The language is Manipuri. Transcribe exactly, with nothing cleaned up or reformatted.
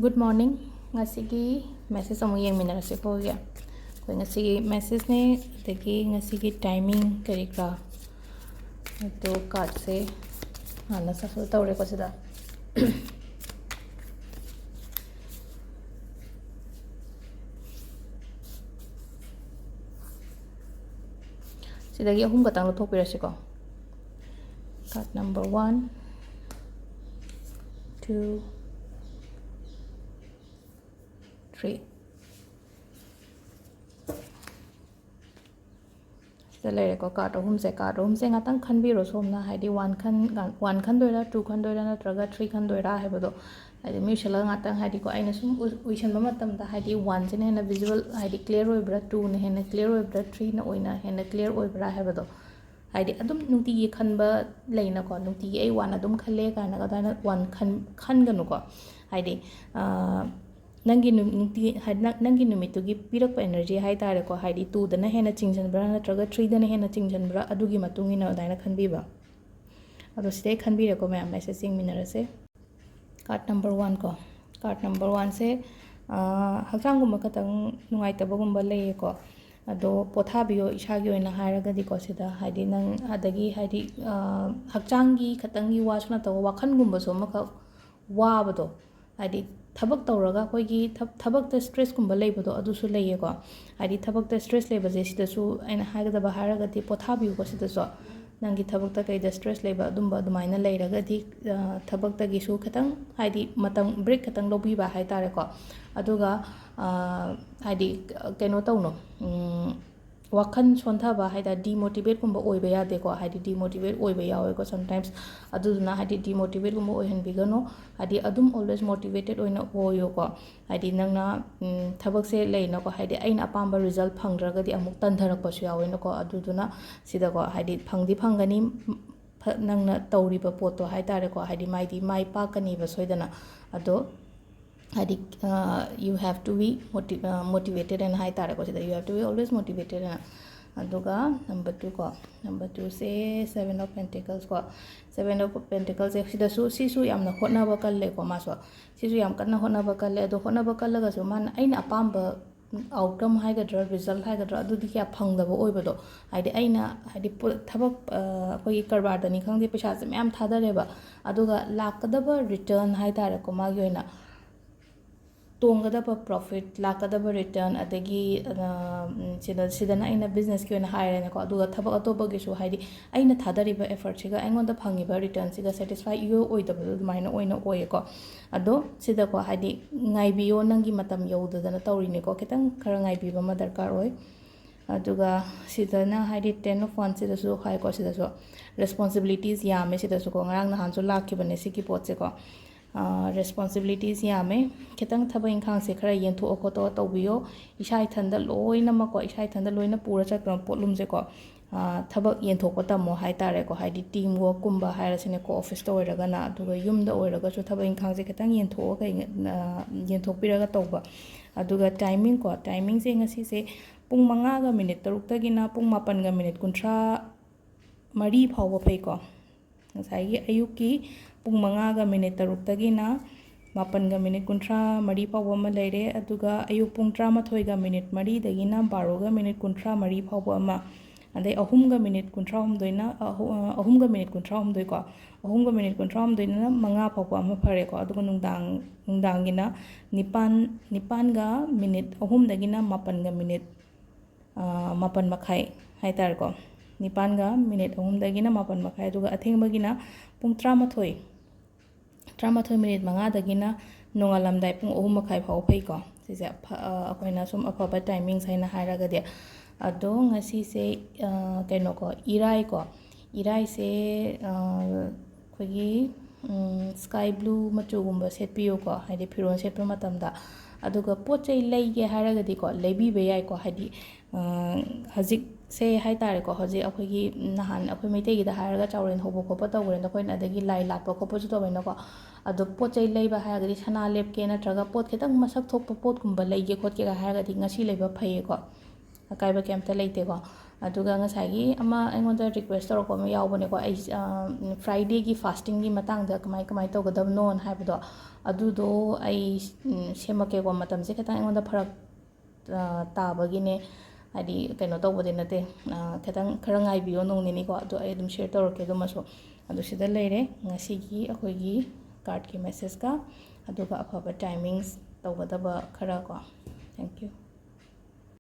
Good morning. ꯉꯁꯤꯒꯤ message ꯑꯃꯨꯛ ꯌꯦꯡꯃꯤꯟꯅꯔꯁꯤꯀꯣ꯫ ꯍꯧꯖꯤꯛ ꯑꯩꯈꯣꯏ ꯉꯁꯤꯒꯤ messageꯅꯦ, ꯑꯗꯒꯤ ꯉꯁꯤꯒꯤ timing ꯀꯔꯤ ꯀꯔꯥ, ꯑꯗꯣ cardꯁꯦ ꯍꯥꯟꯅ shuffle ꯇꯧꯔꯦꯀꯣ ꯁꯤꯗ꯫ ꯁꯤꯗꯒꯤ ꯑꯍꯨꯝ ꯈꯛꯇꯪ ꯂꯧꯊꯣꯛꯄꯤꯔꯁꯤꯀꯣ꯫ Card number one, two, three. ꯁꯤꯗ ꯂꯩꯔꯦꯀꯣ card ꯑꯍꯨꯝꯁꯦ꯫ Card ꯑꯍꯨꯝꯁꯦ ꯉꯥꯛꯇꯪ ꯈꯟꯕꯤꯔꯣ ꯁꯣꯝꯅ, ꯍꯥꯏꯗꯤ one ꯈꯟ-, one ꯈꯟꯗꯣꯏꯔꯥ, two ꯈꯟꯗꯣꯏꯔꯥ, ꯅꯠꯇ꯭ꯔꯒ three ꯈꯟꯗꯣꯏꯔꯥ ꯍꯥꯏꯕꯗꯣ꯫ ꯍꯥꯏꯗꯤ ꯃꯤ ꯎꯏꯁꯜꯂꯒ ꯉꯥꯛꯇꯪ, ꯍꯥꯏꯗꯤꯀꯣ, ꯑꯩꯅ ꯁꯨꯝ ꯎ-, ꯎꯏꯁꯟꯕ ꯃꯇꯝꯗ, ꯍꯥꯏꯗꯤ oneꯁꯤꯅ ꯍꯦꯟꯅ visible, ꯍꯥꯏꯗꯤ clear ꯑꯣꯏꯕ꯭ꯔꯥ, twoꯅ ꯍꯦꯟꯅ clear ꯑꯣꯏꯕ꯭ꯔꯥ, threeꯅ ꯑꯣꯏꯅ ꯍꯦꯟꯅ clear ꯑꯣꯏꯕ꯭ꯔꯥ ꯍꯥꯏꯕꯗꯣ꯫ ꯍꯥꯏꯗꯤ ꯑꯗꯨꯝ ꯅꯨꯡꯇꯤꯒꯤ ꯈꯟꯕ ꯂꯩꯅꯀꯣ, ꯅꯨꯡꯇꯤꯒꯤ ꯑꯩ one ꯑꯗꯨꯝ ꯈꯜꯂꯦ ꯀꯥꯏꯅꯒ ꯑꯗꯨꯃꯥꯏꯅ one ꯈꯟ-, ꯈꯟꯒꯅꯨꯀꯣ꯫ ꯍꯥꯏꯗꯤ, ꯑꯥ, ꯅꯪꯒꯤ ꯅꯨ-, ꯅꯨꯡꯇꯤ-, ꯍꯥꯏꯗꯤ ꯅꯪ-, ꯅꯪꯒꯤ ꯅꯨꯃꯤꯠꯇꯨꯒꯤ ꯄꯤꯔꯛꯄ energy ꯍꯥꯏ ꯇꯥꯔꯦꯀꯣ, ꯍꯥꯏꯗꯤ twoꯗꯅ ꯍꯦꯟꯅ ꯆꯤꯡꯁꯤꯟꯕ꯭ꯔꯥ ꯅꯠꯇ꯭ꯔꯒ threeꯗꯅ ꯍꯦꯟꯅ ꯆꯤꯡꯁꯤꯟꯕ꯭ꯔꯥ, ꯑꯗꯨꯒꯤ ꯃꯇꯨꯡ ꯏꯟꯅ ꯑꯗꯨꯃꯥꯏꯅ ꯈꯟꯕꯤꯕ꯫ ꯑꯗꯣ ꯁꯤꯗꯩ ꯈꯟꯕꯤꯔꯦꯀꯣ ꯃꯌꯥꯝ, message ꯌꯦꯡꯃꯤꯟꯅꯔꯁꯦ꯫ Card number one ꯀꯣ, card number oneꯁꯦ, ꯑꯥ, ꯍꯛꯆꯥꯡꯒꯨꯝꯕ ꯈꯇꯪ ꯅꯨꯡꯉꯥꯏꯇꯕꯒꯨꯝꯕ ꯂꯩꯌꯦꯀꯣ꯫ ꯑꯗꯣ ꯄꯣꯊꯥꯕꯤꯌꯣ, ꯏꯁꯥꯒꯤ ꯑꯣꯏꯅ ꯍꯥꯏꯔꯒꯗꯤꯀꯣ ꯁꯤꯗ, ꯍꯥꯏꯗꯤ ꯅꯪ ꯑꯗꯒꯤ ꯍꯥꯏꯗꯤ, ꯑꯥ, ꯍꯛꯆꯥꯡꯒꯤ ꯈꯇꯪꯒꯤ ꯋꯥꯁꯨ ꯅꯠꯇꯕ ꯋꯥꯈꯜꯒꯨꯝꯕꯁꯨ ꯑꯃꯈꯛ ꯋꯥꯕꯗꯣ, ꯍꯥꯏꯗꯤ ꯊꯕꯛ ꯇꯧꯔꯒ ꯑꯩꯈꯣꯏꯒꯤ ꯊꯕ-, ꯊꯕꯛꯇ stressꯀꯨꯝꯕ ꯂꯩꯕꯗꯣ ꯑꯗꯨꯁꯨ ꯂꯩꯌꯦꯀꯣ꯫ ꯍꯥꯏꯗꯤ ꯊꯕꯛꯇ stress ꯂꯩꯕꯁꯦ ꯁꯤꯗꯁꯨ ꯑꯩꯅ ꯍꯥꯏꯒꯗꯕ ꯍꯥꯏꯔꯒꯗꯤ ꯄꯣꯊꯥꯕꯤꯌꯨꯀꯣ ꯁꯤꯗꯁꯨ꯫ ꯅꯪꯒꯤ ꯊꯕꯛꯇ ꯀꯩꯗ stress ꯂꯩꯕ ꯑꯗꯨꯝꯕ ꯑꯗꯨꯃꯥꯏꯅ ꯂꯩꯔꯒꯗꯤ, ꯑ, ꯊꯕꯛꯇꯒꯤꯁꯨ ꯈꯤꯇꯪ ꯍꯥꯏꯗꯤ ꯃꯇꯝ break ꯈꯤꯇꯪ ꯂꯧꯕꯤꯕ ꯍꯥꯏ ꯇꯥꯔꯦꯀꯣ꯫ ꯑꯗꯨꯒ, ꯑ, ꯍꯥꯏꯗꯤ ꯀꯩꯅꯣ ꯇꯧꯅꯣ, ꯎꯝ, ꯋꯥꯈꯜ ꯁꯣꯟꯊꯕ ꯍꯥꯏ ꯇꯥꯔꯦ, demotivateꯀꯨꯝꯕ ꯑꯣꯏꯕ ꯌꯥꯗꯦꯀꯣ, ꯍꯥꯏꯗꯤ demotivate ꯑꯣꯏꯕ ꯌꯥꯎꯋꯦꯀꯣ sometimes꯫ ꯑꯗꯨꯗꯨꯅ ꯍꯥꯏꯗꯤ demotivateꯀꯨꯝꯕ ꯑꯣꯏꯍꯟꯕꯤꯒꯅꯨ, ꯍꯥꯏꯗꯤ ꯑꯗꯨꯝ always motivated ꯑꯣꯏꯅ ꯑꯣꯏꯌꯨꯀꯣ꯫ ꯍꯥꯏꯗꯤ ꯅꯪꯅ, ꯎꯝ, ꯊꯕꯛꯁꯦ ꯂꯩꯅꯀꯣ, ꯍꯥꯏꯗꯤ ꯑꯩꯅ ꯑꯄꯥꯝꯕ result ꯐꯪꯗ꯭ꯔꯒꯗꯤ ꯑꯃꯨꯛ ꯇꯟꯊꯔꯛꯄꯁꯨ ꯌꯥꯎꯋꯦꯅꯀꯣ꯫ ꯑꯗꯨꯗꯨꯅ ꯁꯤꯗꯀꯣ ꯍꯥꯏꯗꯤ ꯐꯪꯗꯤ ꯐꯪꯒꯅꯤ, ꯐ-, ꯅꯪꯅ ꯇꯧꯔꯤꯕ ꯄꯣꯠꯇꯣ ꯍꯥꯏ ꯇꯥꯔꯦꯀꯣ, ꯍꯥꯏꯗꯤ ꯃꯥꯏꯗꯤ ꯃꯥꯏ ꯄꯥꯛꯀꯅꯤꯕ ꯁꯣꯏꯗꯅ꯫ ꯑꯗꯣ ꯍꯥꯏꯗꯤ, ꯑ, you have to be moti-, ꯑ, motivated ꯍꯥꯏꯅ ꯍꯥꯏ ꯇꯥꯔꯦꯀꯣ ꯁꯤꯗ, you have to be always motivated ꯍꯥꯏꯅ꯫ ꯑꯗꯨꯒ number two ꯀꯣ, number twoꯁꯦ Seven of Pentacles ꯀꯣ꯫ Seven of Pentaclesꯁꯦ ꯁꯤꯗꯁꯨ, ꯁꯤꯁꯨ ꯌꯥꯝꯅ ꯍꯣꯠꯅꯕ ꯀꯜꯂꯦꯀꯣ ꯃꯥꯁꯨ꯫ ꯁꯤꯁꯨ ꯌꯥꯝ ꯀꯟꯅ ꯍꯣꯠꯅꯕ ꯀꯜꯂꯦ꯫ ꯑꯗꯣ ꯍꯣꯠꯅꯕ ꯀꯜꯂꯒꯁꯨ ꯃꯥꯅ ꯑꯩꯅ ꯑꯄꯥꯝꯕ outcome ꯍꯥꯏꯒꯗ꯭ꯔꯥ, result ꯍꯥꯏꯒꯗ꯭ꯔꯥ, ꯑꯗꯨꯗꯤ ꯀꯌꯥ ꯐꯪꯗꯕ ꯑꯣꯏꯕꯗꯣ꯫ ꯍꯥꯏꯗꯤ ꯑꯩꯅ, ꯍꯥꯏꯗꯤ ꯄꯣ-, ꯊꯕꯛ, ꯑ, ꯑꯩꯈꯣꯏꯒꯤ ꯀꯔꯕꯥꯔꯗꯅꯤ ꯈꯪꯗꯦ, ꯄꯩꯁꯥꯁꯦ ꯃꯌꯥꯝ ꯊꯥꯗꯔꯦꯕ, ꯑꯗꯨꯒ ꯂꯥꯛꯀꯗꯕ return ꯍꯥꯏ ꯇꯥꯔꯦꯀꯣ, ꯃꯥꯒꯤ ꯑꯣꯏꯅ ꯇꯣꯡꯒꯗꯕ profit, ꯂꯥꯛꯀꯗꯕ return, ꯑꯗꯒꯤ, ꯑ, ꯎꯝ, ꯁꯤꯗ, ꯁꯤꯗꯅ ꯑꯩꯅ businessꯀꯤ ꯑꯣꯏꯅ ꯍꯥꯏꯔꯦꯅꯦꯀꯣ, ꯑꯗꯨꯒ ꯊꯕꯛ ꯑꯇꯣꯞꯄꯒꯤꯁꯨ, ꯍꯥꯏꯗꯤ ꯑꯩꯅ ꯊꯥꯗꯔꯤꯕ effortꯁꯤꯒ ꯑꯩꯉꯣꯟꯗ ꯐꯪꯉꯤꯕ returnꯁꯤꯒ satisfy ꯏꯑꯣꯏ ꯑꯣꯏꯗꯕꯗꯣ ꯑꯗꯨꯃꯥꯏꯅ ꯑꯣꯏꯅ ꯑꯣꯏꯌꯦꯀꯣ꯫ ꯑꯗꯣ ꯁꯤꯗꯀꯣ, ꯍꯥꯏꯗꯤ ꯉꯥꯏꯕꯤꯌꯣ, ꯅꯪꯒꯤ ꯃꯇꯝ ꯌꯧꯗꯗꯅ ꯇꯧꯔꯤꯅꯤꯀꯣ, ꯈꯤꯇꯪ ꯈꯔ ꯉꯥꯏꯕꯤꯕ ꯑꯃ ꯗꯔꯀꯥꯔ ꯑꯣꯏ꯫ ꯑꯗꯨꯒ ꯁꯤꯗꯅ ꯍꯥꯏꯗꯤ Ten of Wandsꯁꯤꯗꯁꯨ ꯍꯥꯏꯀꯣ, ꯁꯤꯗꯁꯨ responsibilities ꯌꯥꯝꯃꯦ ꯁꯤꯗꯁꯨꯀꯣ, ꯉꯔꯥꯡ ꯅꯍꯥꯟꯁꯨ ꯂꯥꯛꯈꯤꯕꯅꯦ ꯁꯤꯒꯤ ꯄꯣꯠꯁꯦꯀꯣ꯫ ꯑ, responsibilities ꯌꯥꯝꯃꯦ꯫ ꯈꯤꯇꯪ ꯊꯕꯛ ꯏꯪꯈꯥꯡꯁꯦ ꯈꯔ ꯌꯦꯟꯊꯣꯛꯑ ꯈꯣꯠꯇꯣꯛꯑ ꯇꯧꯕꯤꯌꯣ꯫ ꯏꯁꯥ ꯏꯊꯟꯗ ꯂꯣꯏꯅꯃꯛꯀꯣ, ꯏꯁꯥ ꯏꯊꯟꯗ ꯂꯣꯏꯅ ꯄꯨꯔ ꯆꯠꯄ ꯄꯣꯠꯂꯨꯝꯁꯦꯀꯣ, ꯑ, ꯊꯕꯛ ꯌꯦꯟꯊꯣꯛꯄ ꯇꯝꯃꯣ ꯍꯥꯏ ꯇꯥꯔꯦꯀꯣ꯫ ꯍꯥꯏꯗꯤ team workꯀꯨꯝꯕ ꯍꯥꯏꯔꯁꯤꯅꯦꯀꯣ, officeꯇ ꯑꯣꯏꯔꯒꯅ, ꯑꯗꯨꯒ ꯌꯨꯝꯗ ꯑꯣꯏꯔꯒꯁꯨ ꯊꯕꯛ ꯏꯪꯈꯥꯡꯁꯦ ꯈꯤꯇꯪ ꯌꯦꯟꯊꯣꯛꯑꯒ, ꯑ, ꯌꯦꯟꯊꯣꯛꯄꯤꯔꯒ ꯇꯧꯕ꯫ ꯑꯗꯨꯒ timingꯀꯣ, timingꯁꯦ ꯉꯁꯤꯁꯦ ꯄꯨꯡ ꯃꯉꯥꯒ minute ꯇꯔꯨꯛꯇꯒꯤꯅ ꯄꯨꯡ ꯃꯥꯄꯟꯒ minute ꯀꯨꯟꯊ꯭ꯔꯥ ꯃꯔꯤ ꯐꯥꯎꯕ ꯐꯩꯀꯣ꯫ ꯉꯁꯥꯏꯒꯤ ꯑꯌꯨꯛꯀꯤ ꯄꯨꯡ ꯃꯉꯥꯒ minute ꯇꯔꯨꯛꯇꯒꯤꯅ ꯃꯥꯄꯟꯒ minute ꯀꯨꯟꯊ꯭ꯔꯥ ꯃꯔꯤ ꯐꯥꯎꯕ ꯑꯃ ꯂꯩꯔꯦ, ꯑꯗꯨꯒ ꯑꯌꯨꯛ ꯄꯨꯡ ꯇꯔꯥꯃꯥꯊꯣꯏꯒ minute ꯃꯔꯤꯗꯒꯤꯅ ꯕꯥꯔꯣꯒ minute ꯀꯨꯟꯊ꯭ꯔꯥ ꯃꯔꯤ ꯐꯥꯎꯕ ꯑꯃ, ꯑꯗꯩ ꯑꯍꯨꯝꯒ minute ꯀꯨꯟꯊ꯭ꯔꯥ ꯍꯨꯝꯗꯣꯏꯅ, ꯑꯍꯨ-, ꯑꯍꯨꯝꯒ minute ꯀꯨꯟꯊ꯭ꯔꯥ ꯍꯨꯝꯗꯣꯏꯀꯣ, ꯑꯍꯨꯝꯒ minute ꯀꯨꯟꯊ꯭ꯔꯥ ꯍꯨꯝꯗꯣꯏꯅ ꯃꯉꯥ ꯐꯥꯎꯕ ꯑꯃ ꯐꯔꯦꯀꯣ, ꯑꯗꯨꯒ ꯅꯨꯡꯗꯥꯡ, ꯅꯨꯡꯗꯥꯡꯒꯤꯅ ꯅꯤꯄꯥꯟ, ꯅꯤꯄꯥꯟꯒ minute ꯑꯍꯨꯝꯗꯒꯤꯅ ꯃꯥꯄꯟꯒ minute ꯑ, ꯃꯥꯄꯟ ꯃꯈꯥꯏ ꯍꯥꯏ ꯇꯥꯔꯦꯀꯣ꯫ ꯅꯤꯄꯥꯟꯒ minute ꯑꯍꯨꯝꯗꯒꯤꯅ ꯃꯥꯄꯟ ꯃꯈꯥꯏ, ꯑꯗꯨꯒ ꯑꯊꯦꯡꯕꯒꯤꯅ ꯄꯨꯡ ꯇꯔꯥꯃꯥꯊꯣꯏ, ꯇꯔꯥꯃꯥꯊꯣꯏ minute ꯃꯉꯥꯗꯒꯤꯅ ꯅꯣꯡꯉꯥꯜꯂꯝꯗꯥꯏ ꯄꯨꯡ ꯑꯍꯨꯝ ꯃꯈꯥꯏ ꯐꯥꯎꯕ ꯐꯩꯀꯣ꯫ ꯁꯤꯁꯦ ꯑꯐ-, ꯑ, ꯑꯩꯈꯣꯏꯅ ꯁꯨꯝ ꯑꯐꯕ timings ꯍꯥꯏꯅ ꯍꯥꯏꯔꯒꯗꯤ꯫ ꯑꯗꯣ ꯉꯁꯤꯁꯦ, ꯑ, ꯀꯩꯅꯣꯀꯣ, ꯏꯔꯥꯏꯀꯣ, ꯏꯔꯥꯏꯁꯦ, ꯑ, ꯑꯩꯈꯣꯏꯒꯤ, ꯎꯝ, sky blue ꯃꯆꯨꯒꯨꯝꯕ ꯁꯦꯠꯄꯤꯌꯨꯀꯣ, ꯍꯥꯏꯗꯤ ꯐꯤꯔꯣꯜ ꯁꯦꯠꯄ ꯃꯇꯝꯗ꯫ ꯑꯗꯨꯒ ꯄꯣꯠ ꯆꯩ ꯂꯩꯒꯦ ꯍꯥꯏꯔꯒꯗꯤꯀꯣ, ꯂꯩꯕꯤꯕ ꯌꯥꯏꯀꯣ, ꯍꯥꯏꯗꯤ, ꯑ, ꯍꯧꯖꯤꯛꯁꯦ ꯍꯥꯏ ꯇꯥꯔꯦꯀꯣ, ꯍꯧꯖꯤꯛ ꯑꯩꯈꯣꯏꯒꯤ ꯅꯍꯥꯟ ꯑꯩꯈꯣꯏ ꯃꯩꯇꯩꯒꯤꯗ ꯍꯥꯏꯔꯒ ꯆꯥꯎꯔꯦꯟ ꯍꯧꯕ ꯈꯣꯠꯄ ꯇꯧꯈ꯭ꯔꯦ ꯅꯈꯣꯏꯅ, ꯑꯗꯒꯤ ꯂꯥꯏ ꯂꯥꯠꯄ ꯈꯣꯠꯄꯁꯨ ꯇꯧꯋꯦꯅꯀꯣ꯫ ꯑꯗꯣ ꯄꯣꯠ ꯆꯩ ꯂꯩꯕ ꯍꯥꯏꯔꯒꯗꯤ ꯁꯅꯥ ꯂꯦꯞꯀꯦ ꯅꯠꯇ꯭ꯔꯒ ꯄꯣꯠ ꯈꯤꯇꯪ ꯃꯁꯛ ꯊꯣꯛꯄ ꯄꯣꯠꯀꯨꯝꯕ ꯂꯩꯒꯦ ꯈꯣꯠꯀꯦꯒ ꯍꯥꯏꯔꯒꯗꯤ ꯉꯁꯤ ꯂꯩꯕ ꯐꯩꯌꯦꯀꯣ꯫ ꯑꯀꯥꯏꯕ ꯀꯩꯝꯇ ꯂꯩꯇꯦꯀꯣ꯫ ꯑꯗꯨꯒ ꯉꯁꯥꯏꯒꯤ ꯑꯃ ꯑꯩꯉꯣꯟꯗ request ꯇꯧꯔꯛꯄ ꯑꯃ ꯌꯥꯎꯕꯅꯦꯀꯣ, ꯑꯩ, ꯑ, Fridayꯒꯤ fastingꯒꯤ ꯃꯇꯥꯡꯗ ꯀꯃꯥꯏ, ꯀꯃꯥꯏ ꯇꯧꯒꯗꯕꯅꯣꯅ ꯍꯥꯏꯕꯗꯣ, ꯑꯗꯨꯗꯣ ꯑꯩ, ꯎꯝ, ꯁꯦꯝꯃꯛꯀꯦꯀꯣ꯫ ꯃꯇꯝꯁꯦ ꯈꯤꯇꯪ ꯑꯩꯉꯣꯟꯗ ꯐꯔꯛ, ꯑ, ꯇꯥꯕꯒꯤꯅꯦ, ꯍꯥꯏꯗꯤ ꯀꯩꯅꯣ ꯇꯧꯕꯗꯤ ꯅꯠꯇꯦ, ꯑ, ꯈꯤꯇꯪ ꯈꯔ ꯉꯥꯏꯕꯤꯌꯣ ꯅꯣꯡ ꯅꯤꯅꯤꯀꯣ, ꯑꯗꯣ ꯑꯩ ꯑꯗꯨꯝ share ꯇꯧꯔꯛꯀꯦ ꯑꯗꯨꯃꯁꯨ꯫ ꯑꯗꯨ ꯁꯤꯗ ꯂꯩꯔꯦ ꯉꯁꯤꯒꯤ ꯑꯩꯈꯣꯏꯒꯤ cardꯀꯤ messageꯀ, ꯑꯗꯨꯒ ꯑꯐꯕ timings ꯇꯧꯒꯗꯕ ꯈꯔ ꯀꯣ꯫ Thank you꯫